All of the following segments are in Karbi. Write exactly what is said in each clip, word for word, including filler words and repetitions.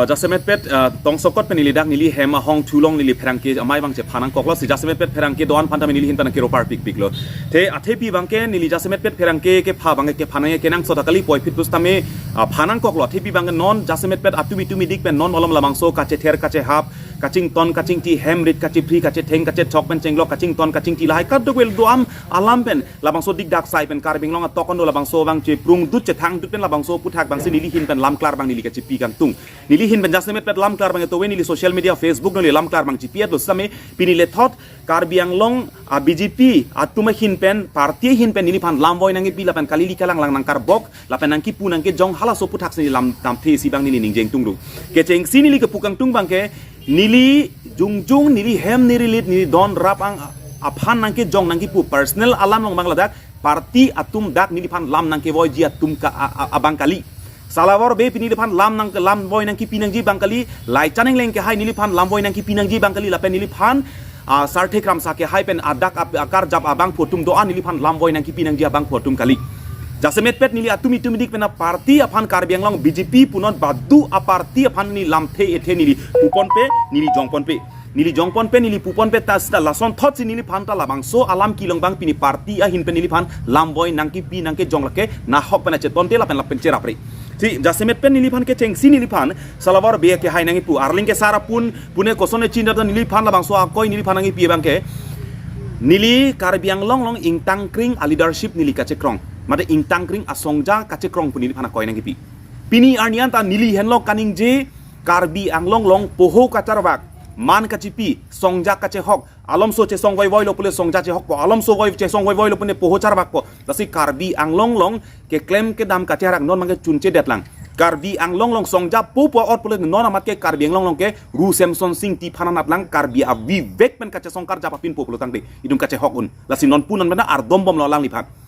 Jasemet pet, ah, tongsokot pen neli dak neli hem ahong thulong neli pherangke amei abang chephan nangkoklo si jasemet pet pherangke do-an aphan tame neli ahin pen nangkiro parpikpiklo. Te athepi abangke neli jasemet pet pherangke kepha abangke kephan nangji kenangsot ta kali puvoiphit pusitame, ah, phan nangkoklo. Athepi abangke non jasemet pet atum itum idik pen non malom labangso kachether kachehap, kachington kachingthi, hem rit kachephri kachetheng kachechok pen chenglok kachington kachingthi lahai kadokave do-an alam pen labangso dikdak sai pen Karbi Anglong atok an do labangso abang cheprungdut chethangdut pen labangso aphuthak abangsi neli ahin pen lamklar abang neli kachepi kangtung. Neli ahin pen jasemet pet lamklar abang etowe neli social media Facebook neli lamklar abang chepi-etlo sitame pini lethot Karbi Anglong a B J P atum ahin pen party ahin pen neliphan lamvoi nangkepi lapen kali ili kalang lang nangkarbok lapen nangkipu nangkejong halaso aphuthak si neli lam damthe isi abang neli ningje ingtunglo. Kechengsi neli kepu kangtung abangke neli jongjong neli hem neli rit neli don rap ang aphan nangkejong nangkipu personal alam along abang ladak party atum dak neliphan lam nangkevoiji atum ka a- a- abang kali. Salawar Bey pini neliphan lam nang lamvoi nangkepi nangji abang kali. Laichan Engleng akehai neliphan lamvoi nangkepi nangji abang kali lapen neliphan, ah, Sarthe Kramsa akehai pen adak ap- akarjap abangphu atum do-an neliphan lamvoi nangkepi nangji abangphu atum kali. Jasemet pet neli atum itum idik pen aparty aphan Karbi Anglong B J P punon badu aparty aphan neli lamthe ethe neli puponpe neli jongponpe. Neli jongponpe neli puponpe ta sita lasonthotsi neliphan ta labangso alam kelong abang pini party ahin pen neliphan lamvoi nangkepi nangkejong lake nahok pen achetonte lapen lapen cherapre. Si jasemet pen neliphan kechengsi neliphan Salawar Bey akehai nangkipu arling kesar apun pune koson echin data neliphan labangso akoi neliphan nangkipi abangke neli Karbi Anglong along ingtangkring a leadership neli kachekrong. Mate ingtangkring asongja kachekrong pu neliphan akoi nangkipi. Pini arni anta neli henlo kaningje Karbi Anglong along poho kacharvak, man kachepi, songja kachehok, alomso chesong voivoilo pule songja chehokpo, alomso voi chesong voivoilo pune poho charvakpo. Lasi Karbi Anglong along keklem kedam kacherak non abangke chunchedetlang. Karbi Anglong along songja po pu-ot pule non amat ke Karbi Anglong along ke Ru Semsonsing Ingti aphan anatlang Karbi avivek pen kachesong karjap apinpo pulo tangte itum kachehok un. Lasi non pu non pen ardombomlo alangliphan.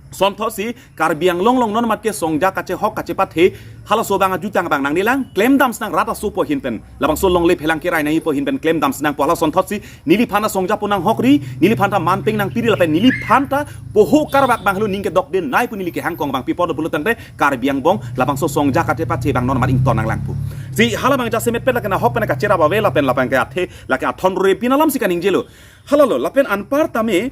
Sonthotsi Karbi Anglong along non amat ke songja kachehok kachepathe halaso abang ajutang abang nangnelang klemdam sinang rat aso pu ahin pen labangso longle phelang kerai nangji pu ahin pen klemdam sinang pu hala sonthotsi neliphan ta songja pu nanghokri, neliphan ta manpeng nangpiri lapen neliphan ta poho karvak abang helo ning kedokdenei pu neli kehang kong abang pi apot pulo tangte Karbi Anglong labangso songja kachepathe abang non amat ington nanglang pu. Si hala abang jasemet pet lake nahok pen kacherap ave lapen lapen ke athe lake athon rore pin alamsi kaningjelo. Halalo lapen anparta me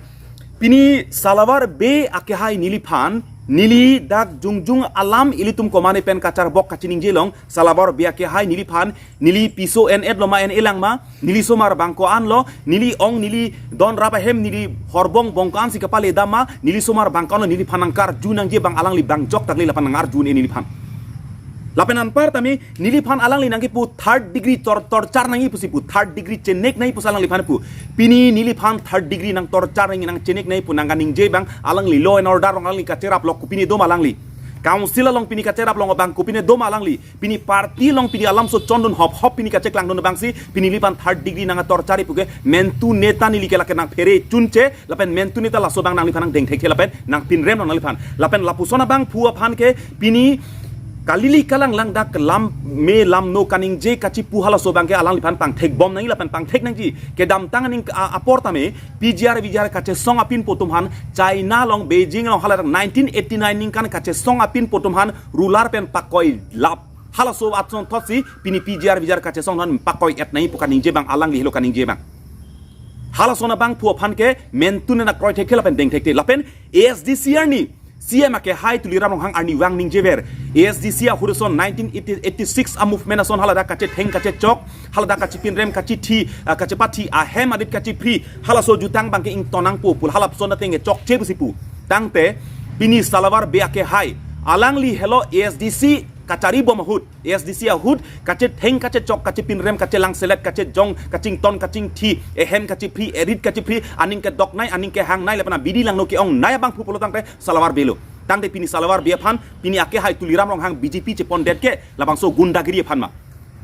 pini Salawar Bey akehai neliphan neli dak jongjong alam ilitum komane pen kacharbok kachiningje long Salawar Bey akehai neliphan neli piso en-etlo ma en-elang ma neli somar abang ko-anlo neli ong neli don rap ahem neli horbong bong ko-ansi kapale dam ma neli somar abang ko-anlo neliphan nangkarju nangji abang alangli abang joktak le lapen nangarju un-e neliphan. Lapen anparta me neliphan alangli nangkipu third degree tor torture nangji pusi pu third degree chenek nangji pusi alangliphan pu. Pini neliphan third degree nang torture nangji nang chenek nangji pu nang kaningje abang alangli law and order along alangli kacherap lok kopine doma alangli. Council along pini kacherap long abang kopine doma alangli. Pini party along pini alamso chondun hop hop pini kacheklangdun abangsi pini neliphan third degree nang torture pu ke mentu neta neli ke lake nangphere chunche lapen mentu neta laso abang nangliphan nangdeng thekthe lapen nangpinrem nangliphan. Lapen lapuson abangphu aphan ke pini kali ili kalang lang dak lam me lam no kaningje kachipu halaso abangke alangliphan pangthekbom nangji lapen pangthek nangji. Kedamtang aning a- aporta me P G R V G R kachesong apinpo atum aphan China along Beijing along hala dak nineteen eighty nine ningkan kachesong apinpo atum aphan ruler pen pakoilap. Halaso asonthotsi pini P G R V G R kachesong non pakoi-et nangji pu kaningje abang alangli helo kaningje abang. Halason abangphu aphan ke mentu nena kroi thekthe lapen deng thekthe lapen A S D C arni C M akehai Tuliram Ronghang arnivang ningjever. A S D C ahut ason nineteen eighty six a movement ason haladak kachetheng kachechok, haladak kachepinrem kachethi, ah, kachepathi, ahem adit kachephri, halaso jutang abangke ington nangpo pu halapuson ateng ke chokche pusi pu. Tangte pini Salawar Bey akehai alangli helo A S D C kacharibom ahut, A S D C ahut kachetheng kachechok kachepinrem kachelang selet kachejong kachington kachingthi, ehem kachephri, erit kachephri, aning kedoknei aning kehangnei lapen abidi langno ke-ongnei abangphu pulo tangte Salawar Bey lo. Tangte pini Salawar Bey aphan pini akehai Tuliram Ronghang B J P chepondet ke labangso gundagiri aphan ma.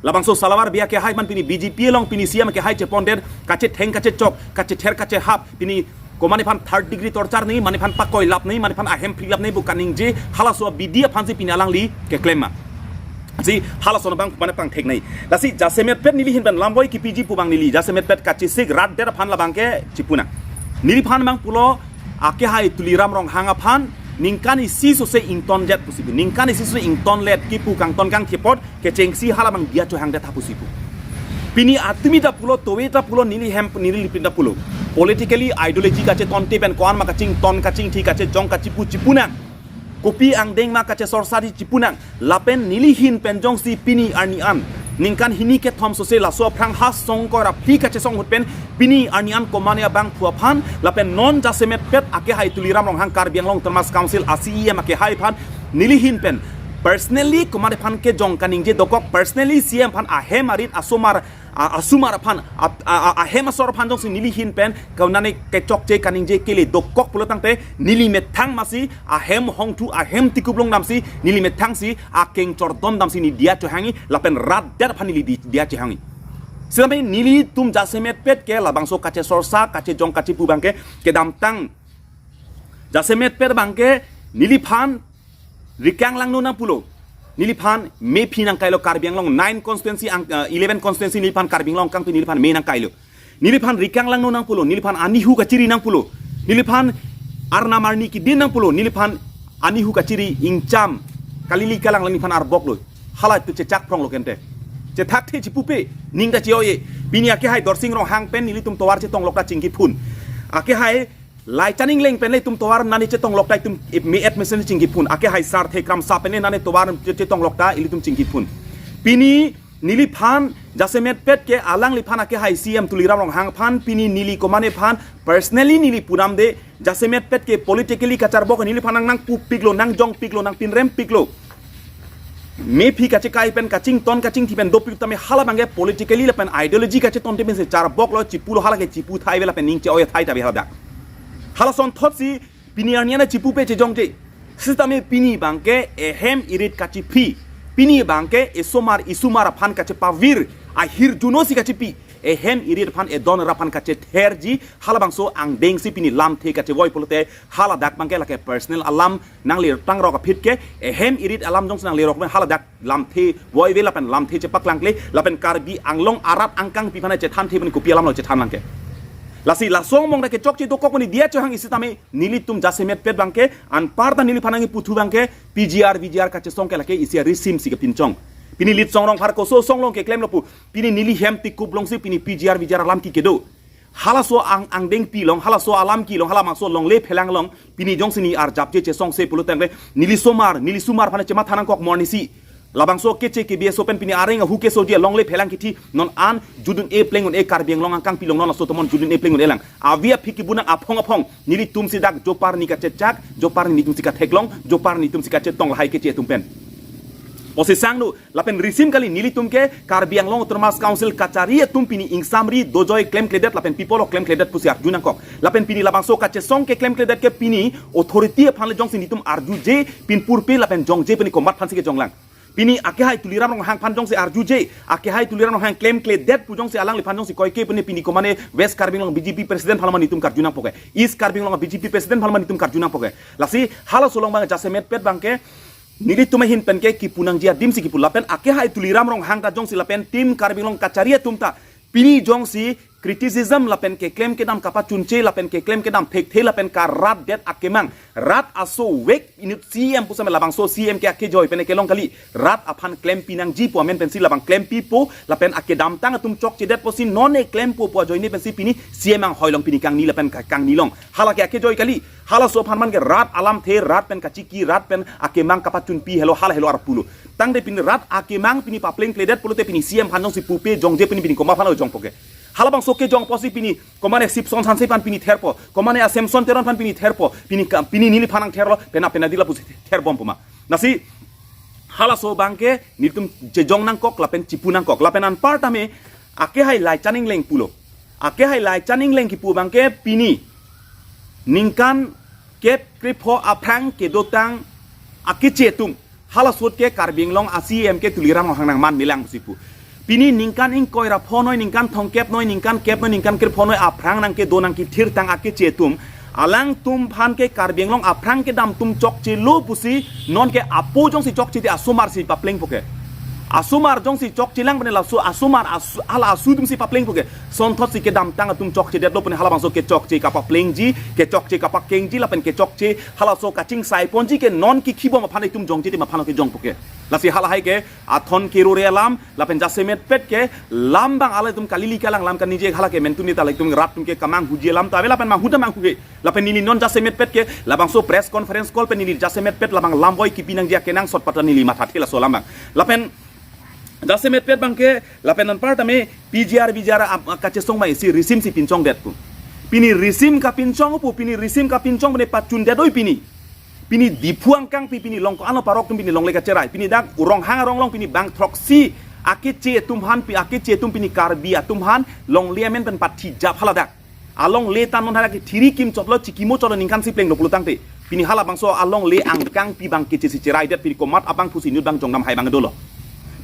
Labangso Salawar Bey akehai aphan pini B J P along pini C M akehai chepondet kachetheng kachechok kachether kachehap pini komane aphan third degree torture nangji, mane aphan pakoilap nangji, mane aphan ahem phrilap nangji pu kaningje halaso abidi aphansi pini alangli keklem ma. Si halason abang mane pangthek nangji. Lasi jasemet pet neli ahin pen lamvoi kipiji pu abang neli jasemet pet kachesik rat det aphan labangke chipu nang. Neliphan abang pulo akehai Tuliram Ronghang aphan Ningkan isi sose ingtondet pusi pu. Ningkan isi sose ingtondet kipu kangton kangthepot kechengsi hala abang diya chohangdet ha pusi pu. Pini atumi ta pulo, towe ta pulo, neli hem, neli lipin ta pulo. Politically ideology kachetonte pen ko-an ma kachington, kachingthi, kachejong, kachipu, chipunang. Kopi angdeng ma kachesorsa di chipunang. Lapen neli ahin pen jongsi pini arni an ningkan hini kethom sose laso aphrang ha songkoi ra phli kachesong ahut pen pini arni an komane abangphu aphan lapen non jasemetpet akehai Tuliram Ronghang, Karbi Anglong Autonomous Council a C E M akehai aphan neli ahin pen personally komane aphan kejong kaningje dokok, personally C E M aphan ahem arit asomar, a-, asomar aphan, a-, a-, a-, ahem asor aphan jongsi neli ahin pen konane kechokche kaningje kele dokok pulo tangte neli methang masi ahem hongthu, ahem tikup longdamsi neli methangsi akeng chordom damsi neli diya chohangji lapen rat det aphan neli di-, diya chohangji. Sitame nelitum jasemetpet ke labangso kachesorsa, kachejong, kachipu abangke kedamtang jasemetpet abangke neliphan rikang langno nangpulo. Neliphan mephi nangkailo, Karbi Anglong nine constituency ang, eh, eleven constituency neliphan Karbi Anglong kangpi neliphan me nangkailo. Neliphan rikang langno nangpulo, neliphan anihu kachiri nangpulo, neliphan arnam arni kidin nangpulo, neliphan anihu kachiri ingcham, kalili kalang lang neliphan arboklo. Hala itum chechak phronglo kente. Chethakthe chipupe, ning ta che-o-e. Pini akehai Dorsing Ronghang pen nelitum tovar chetonglok ta chingkiphun. Akehai Laichan Engleng pen le itum tovar nani chetonglok ta itum me-et mesen chingkiphun. Akehai Sarthe Kramsa pen le nani tovar che-, chetonglok ta ilitum chingkiphun. Pini neliphan jasemetpet ke alangliphan akehai C E M Tuliram Ronghang aphan pini neli komane aphan personally neli punamde, jasemetpet ke politically kacharbok neliphan nang, nangpupiklo, nangjongpiklo, nangpinrempiklo. Mephi kachekai pen kachington kachingthi pen dopik tame hala abangke politically lapen ideology kachetonte pensi charboklo, chipulo, hala ke chipu thai ave lapen ning che-o-e thai ta ave hala dak. Hala asonthotsi pini arni an chipupe chejongje. Sitame pini abangke ehem irit kachiphi. Pini abangke esomar isomar aphan kachepavir, ahirjuno si kachipi. Ehem irit aphan, edon ra aphan kachetherji, hala abangso angdengsi pini lamthe kachevoi pulote, hala dak abangke lake personal alam nanglerok tangrok aphi ke, ehem irit alam jongsi nanglerok pen hala dak lamthe voive lapen lamthe chepaklangkle, lapen Karbi Anglong arat angkangpi aphan chethanthe pen kopi alamlo chethan lang ke. Lasi laso angbong dak kechokche dokok pen diya chohangji sitame nelitum jasemetpet abangke anparta neliphan nangkipu thu abangke P G R, V G R kachesong ke lake isi arisim si kepinchong. Pini Litsong Rongphar koso songlong keklemlo pu. Pini neli hem tikup longsi pini P G R, V G R alam ke kedo. Halaso ang, angdengpi along, halaso alam kelong, hala maso longle phelang along, pini jongsi neli arjapje chesongse pulo tangte, neli somar, neli somar aphan chematha nangkok morning si. Labangso keche ke B S O pen pini areng ahu keso dia longle phelang kithi, non an judun-e pleng un-e Karbi Anglong angkangpi along non laso tomon judun-e pleng un-e lang. Avi aphi kibunang aphong aphong, nelitum si dak joparni kachechak, joparni netum si katheklong, joparni netum si kachetong lahai keche atum pen. Posisang nu, lapen risim kali nelitum ke Karbi Anglong Autonomous Council kachari atum pini ingsamri dojoi klemkledet lapen people klemkledet pusi arju nangkok. Lapen pini labangso kachesong keklemkledet ke pini authority aphan le jongsi netum arjuje pini purpe lapen jongje pini komat aphansi kejonglang. Pini akehai Tuliram Ronghang aphan jongsi arjuje, akehai Tuliram Ronghang klemkledet pu jongsi alangliphan jongsi koike pini pini komane West Karbi Anglong B J P president aphan ma netum karju nangpo ke. East Karbi Anglong B J P president aphan ma netum karju nangpo ke. Lasi halaso along abang jasemetpet abangke nelitum ahin pen ke kipu nangji adim si kipu lapen akehai Tuliram Ronghang ta jongsi lapen team Karbi Anglong kachari atum ta pini jongsi criticism lapen keklem kedam kapachunche lapen keklem kedam thekthe lapen karatdet akemang, rat aso vek inut C M pusitame labangso C M ke akejoi pen kelong kali, rat aphan klempi nangji pu amen pensi labang klempipo lapen akedamtang atum chokchedet pusi non-e klempo pu ajoine pensi pini C M anghoi along pini kangni lapen ka-, kangni along. Hala ke akejoi kali, halaso aphan man ke rat alamthe, rat pen kachiki, rat pen akemang kapachunpi helo, hala helo arpulo. Tangte pini rat akemang pini paplengkledet pulote pini C M aphan jongsi pupe jongje pini pini komat aphan lo jongpo ke. Halabangso kejong pusi pini komane Sipson Hanse aphan pini therpo, komane a Samson Teron aphan pini therpo, pini ka, pini neliphan nangtherlo, pena pena dila pusi therbompo ma. Lasi halaso abangke netum chejong nangkok lapen chipu nangkok. Lapen anparta me akehai Laichan Engleng pulo. Akehai Laichan Engleng kipu abangke pini ningkan kep krepho aphrang kedotang akeche atum. Halaso ahut ke Karbi Anglong a C M ke Tuliram Ronghang nangman melang pusi pu. Pini ningkan ingkoi ra phonoi, ningkan thomkep noi, ningkan kep noi, ningkan krepho noi aphrang nangkedo nangkethirtang akeche atum. Alangtum aphan ke Karbi Anglong aphrang kedam atum chokchelo pusi non ke apo jongsi chokchede asomar si paplengpo ke. Asomar jongsi chokchelang pen laso asomar asu, hala asu atumsi papleng puke. Sonthotsi kedamtang atum chokchedetlo pen halabangso kechokche kapaplengji, kechokche kapakengji, lapen kechokche halaso kachingsai ponji ke non kikhibom aphan itum jongje te ma aphan ke jong puke. Lasi halahai ke athon kerore alam, lapen jasemetpet ke lam abang hala itum kalili kalang lam kaningje hala ke mentuni ta la itum rat atum ke kamanghuji alam ta ave lapen manghu ta manghuhe. Lapen neli non jasemetpet ke labangso press conference call pen neli jasemetpet labang lamvoi kipi nangji akenangsot pata neli mathathe laso lam abang. Lapen jasemetpet abang ke lapen anparta me P G R V G R a, a, kachesong abang isi risim si pinchongdet pu. Pini risim kapinchong pu, pini risim kapinchong pene pachundet oi pini. Pini Diphu angkangpi pini long ko-an lo parok atum pini longle kacherai. Pini dak Ronghang arong along pini bang throksi akeche atum aphan pi akeche atum pini Karbi atum aphan longle amen pen pathijap haladak. Alongle ta non hadak kethiri kimchotlo chikimo chotlo ningkan si plenglo pulotangte. Pini halabangso alongle angkangpi abang keche si cheraidet pini komat abangphu si inut abang jongdam hai abang dolo.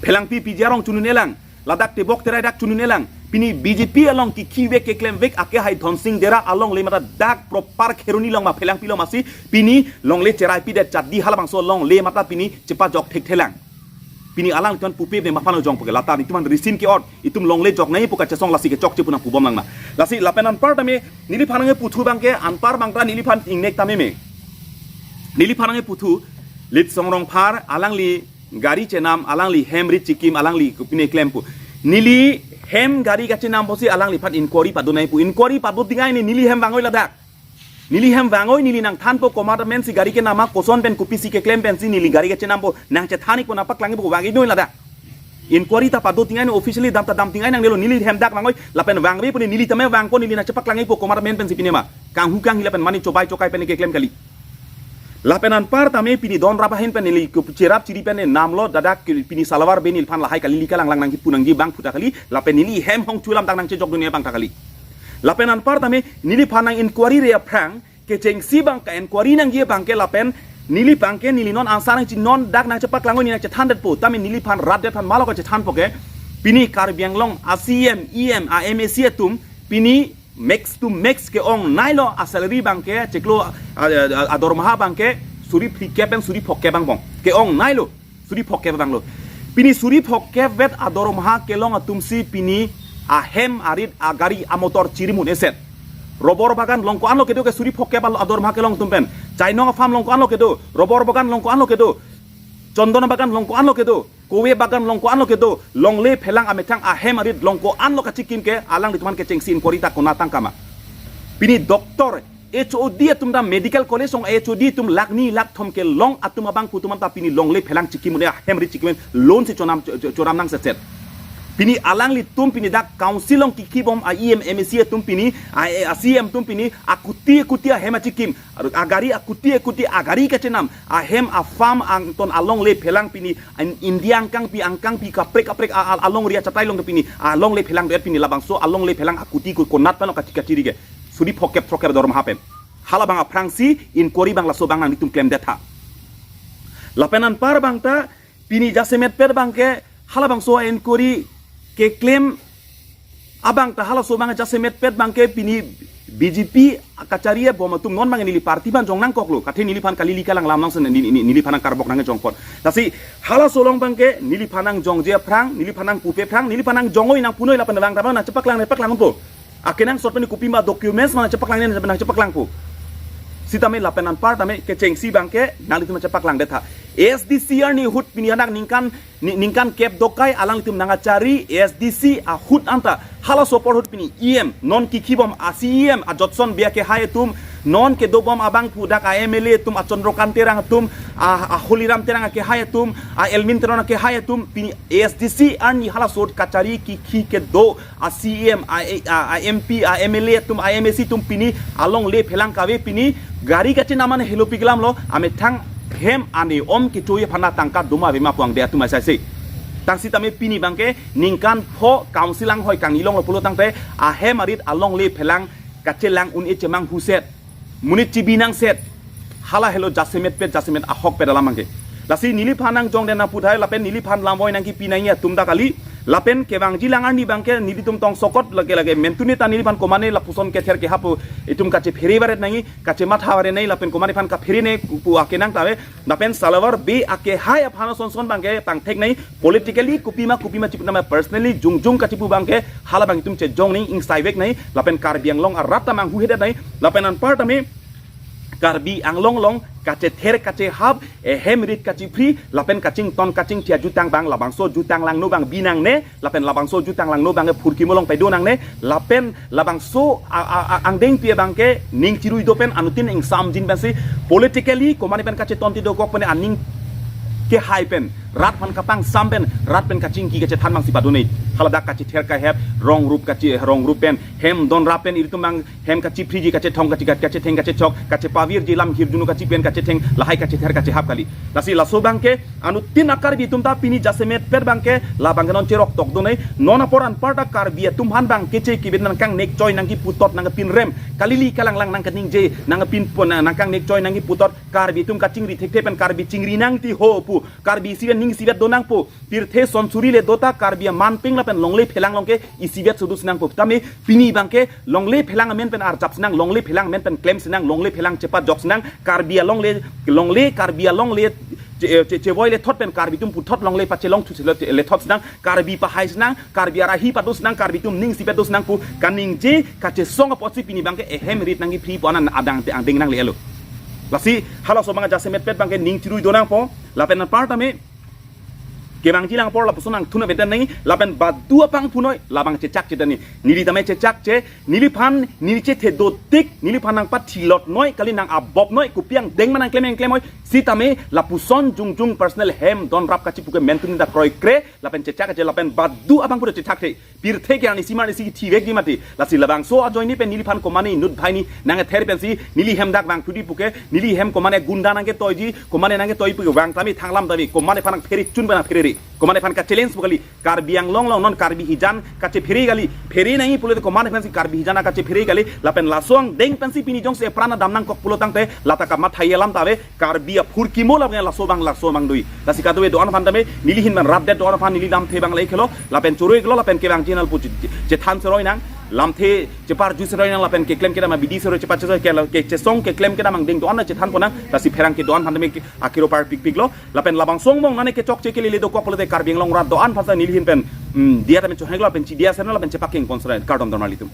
Phelangpi P G R arong chunun elang. Ladak tebok terai dak chunun elang. Pini B J P along kikhi vek keklem vek ake hai Dhonsing Dera alongle mata dak proper Kheroni along ma Phelangpi along masi pini longle cheraipidet chadi halabangso longle mata pini chepajok thekthelang. Pini alanglitum pupe ne ma aphan jong puke lata itum aphan risim ke-ot itum longle jok nangji pu kachesong lasi kechokche pu nangpubom langma. Lasi lapen anparta me neliphan nangputhu abang ke anpar abang ta neliphan ingnek tame me. Neliphan nangputhu Litsong Rongphar alangli gari chenam alangli hem rit chikim alangli kopine klempo. Neli hem gari kachenam pusi alangliphan inquiry pado nangji pu inquiry pado ding ai ne neli hem vangoi ladak. Neli hem vangoi neli nangthanpo komat amen si gari kenam ma koson pen kopisi keklem pensi neli gari kachenampo nangchethan-ikpo nangpaklang-ikpo vangoi noi ladak. Inquiry ta pado ding ai ne officially dam ta dam ding ai nangnelo neli hem dak vangoi lapen vangve pu ne neli tame vangpo neli nangchepaklang-ikpo komat amen pensi pine ma. Kanghu kanghi lapen mani chobai chokai pen keklem kali. Lapen anparta me pini don rap ahin pen neli kepu cherap chiri pen namlo dadak ke pini salawar be neliphan lahai kalili kalang lang nangkipu nangji abangphu ta kali lapen neli hem hong chulam dak nangchejok dunia abang ta kali. Lapen anparta me neliphan nang inquiry re aphrang kechengsi abang ka inquiry nangji abang ke lapen neli abang ke neli non answer nangji non dak nangchepaklangoi neli nangchethandetpo tame neliphan rat det aphan malo kachethanpo ke pini Karbi Anglong a C M, E M, a M A C atum pini max to max ke-ong nailo a salary abang ke chiklo a, a, a, adormaha abang ke suri phlikep pen suri phokkep angbong ke-ong nailo suri phokkep abang lo. Pini suri phokkep vet adormaha kelong atumsi pini ahem arit agari amotor chirimun eset. Robor bagan long ko-an lo kedo ke suri phokkep al adormaha kelong atum pen. Chainong a-farm long ko-an lo kedo. Robor bagan long ko-an lo kedo. Chondon bagan long ko-an lo kedo. Kowe bagan long ko-an lo kedo. Longle phelang amethang ahem arit long ko-an lo kachikim ke alanglitum aphan kechengsi inquiry ta kona tangka ma. Pini doctor H O D atum ta medical college along H O D atum lakh ni lakh thom kelong atum abangphu atum ta pini longle phelang chikim un-e ahem rit chikim un-e loan si chonam cho-, cho-, choram nangsetset. Pini alanglitum pini dak council along kikhibom a E M M A C atum pini a, a C M atum pini akuti akuti ahem achikim agari akuti akuti agari kachenam ahem a-farm angton alongle phelang pini an India angkangpi angkangpi kaprek kaprek a, a, alongri achatai along pini alongle phelang det pini labangso alongle phelang akuti ko konat pano kachi kachiri ke suri phokkep throkkep dormaha pen. Halabang aphrangsi inquiry abang laso abang nanglitum klemdet tha. Lapen anpar abang ta pini jasemetpet abang ke halabangso inquiry keklem abang ta halaso abang jasemetpet abang ke pini B J P kachari abom atum non abang neli party abang jong nangkoklo kathe neliphan kalili kalang lam nangsen neli, neli, neliphan nangkarbok nangkejong apot. Lasi halaso along abang ke neliphan nangjongje aphrang neliphan nangpupe aphrang neliphan nangjongoi nangpunoi lapen vang ta abang nangchepaklang nangpaklangpo. Akenangsot pen kopi ma documents ma nangchepaklang ne nangchepaklangpo. Sitame lapen anpar tame kechengsi abang ke nanglitum nangchepaklangdet tha. A S D C arni ahut pini hadak ningkan ni, ningkan kep dokai alanglitum nangkachari A S D C ahut anta halaso apor ahut pini E M non kikhibom a C E M a Jotson Bey akehai atum non kedobom abangphu dak a M L A atum a Chandrakant Terang atum a, a Holiram Terang akehai atum a Elwin Teron akehai atum pini A S D C arni halaso ahut kachari kikhi kedo a C E M, a, a, a M P, a M L A atum, a M A C atum pini alongle phelang kave pini gari kachenam an helo piklam lo amethang hem ane om kechoye aphan tangka doma vema puang de atum asai se. Tang sitame pini abang ke ningkan pho council anghoi kangni longlo pulo tangte ahem arit alongle phelang kachelang un-e chemang huset. Monit chibi nangset. Hala helo jasemetpet jasemet ahokpet alam abang ke. Lasi neliphan nangjongdet nangputhai lapen neliphan lamvoi nangkipi nangji atum ta kali. Lapen kevangji lang arni abangke nelitum tongsokot lake lake mentuni ta neliphan komane lapuson kether kehap pu itum kachephere varet nangji, kachematha varet nangji, lapen komane aphan kaphere nangji pu akenang ta ave. Lapen salavar be akehai aphan asonson abangke pangthek nangji, politically kopima kopima chipu nama personally jongjong kachipu abangke hala abang itum chejong nangji, ingsai vek nangji, lapen Karbi Anglong arat ta manghuhedet nangji, lapen anparta me Karbi Anglong along kachether kachehap, ehem rit kachephri, lapen kachington kachingthia jutang abang, labangso jutang langno abang bi nangne, lapen labangso jutang langno abangke phurkimo along pado nangne, lapen labangso a, a, a, angdengpi abangke ning chirui do pen anuttin ingsamjin pensi politically komane pen kachetonti dokok pen aning kehai pen, rat aphan kapangsam pen, rat pen kachingki kachethan abangsi pado nangji. Haladak kachether kahep, rong rup kache, rong rup pen, hem don rap pen ilitum abang hem kachephriji, kachethong kachigat, kachetheng kachechok, kachepavirji, lam hirjuno kachipen kachetheng, lahai kachether kachehap kali. Lasi laso abangke anuttin a-Karbi atum ta pini jasemet pet abangke labangke non cherok tok do nangji. Non apor anparta Karbi atum aphan abangke che kibet nangkangnek choi nangkiputot nangkapinrem, kalili kalanglang nangkaningje nangkapin pon nangkangnek choi nangkiputot, Karbi atum kachingri thekthe pen Karbi chingri nangji ho pu, Karbi isivet ning isivet do nangpo, pirthe sonsuri le do ta Karbi aman peng lapen longle phelang along ke isivet sudu si nangpo. Tame pini abangke longle phelang amen pen arjap si nang, longle phelang amen pen klem si nang, longle phelang chepajok si nang, Karbi alongle, longle, Karbi alongle che, che, chevoi le thot pen Karbi atum puthot longle pachelongthu si le, le thot si nang, Karbi pahai si nang, Karbi arahi pado si nang, Karbi atum ning isivet do si nang pu kaningje kachesong apotsi pini abangke ehem rit nangkiphri pu anan adang angdeng nangle-etlo. Lasi halaso abang jasemet pet abangke ning chirui do nangpo, lapen anparta me kevangji lang apor lapuson nangthun abetan nangji, lapen badu apang punoi labang chechakche tani. Neli tame chechakche, neliphan neli chethe dotik, neliphan nangpathilot noi, kali nang abop noi, kopi angdeng ma nangklem nangklem noi, sitame lapuson jongjong personal hem don rap kachipu ke mentuni ta kroikre, lapen chechakche, lapen badu apang pura chethak the. Pirthe ke arnisi marnisi thivekji mati. Lasi labangso ajoine pen neliphan komane inut bhaini nangther pensi neli hem dak vangthu di puke, neli hem komane gunda nangketoiji, komane nangketoi puke vang tame thanglam tame, komane aphan nangphere chun pen nangphere ri. Komane aphan ka-challenge pu kali, Karbi Anglong along non Karbi hijan kachephere kali, phere nangji pulote komane aphansi Karbi hijan kachephere kali, lapen laso angdeng pensi pini jongsi epran adam nangkok pulo tangte, lata kamatha alam ta ave, Karbi aphurkimo labang laso abang laso abang dui. Lasi kadokave do-an aphan tame, neli ahin pen rapdet do-an aphan neli lamthe abang laikhelo, lapen choro-iklo, lapen kevang channel pu che, che, chethan seroi nang, lamthe cheparju seroi nang, lapen keklem kedam abidi seroi chepachesoi ke, kechesong keklem kedam angdeng do-an chethan pon nang, lasi pherangke do-an aphan tame ke, akiro parpikpiklo, lapen labangso angbong nane kechokche kelele dokok pulote Karbi Anglong rat do-an aphan ta neli ahin pen, mm, diya tame choheklo, lapen chidiya seroi lapen chepakeng pon seroi, kardom don marlitum.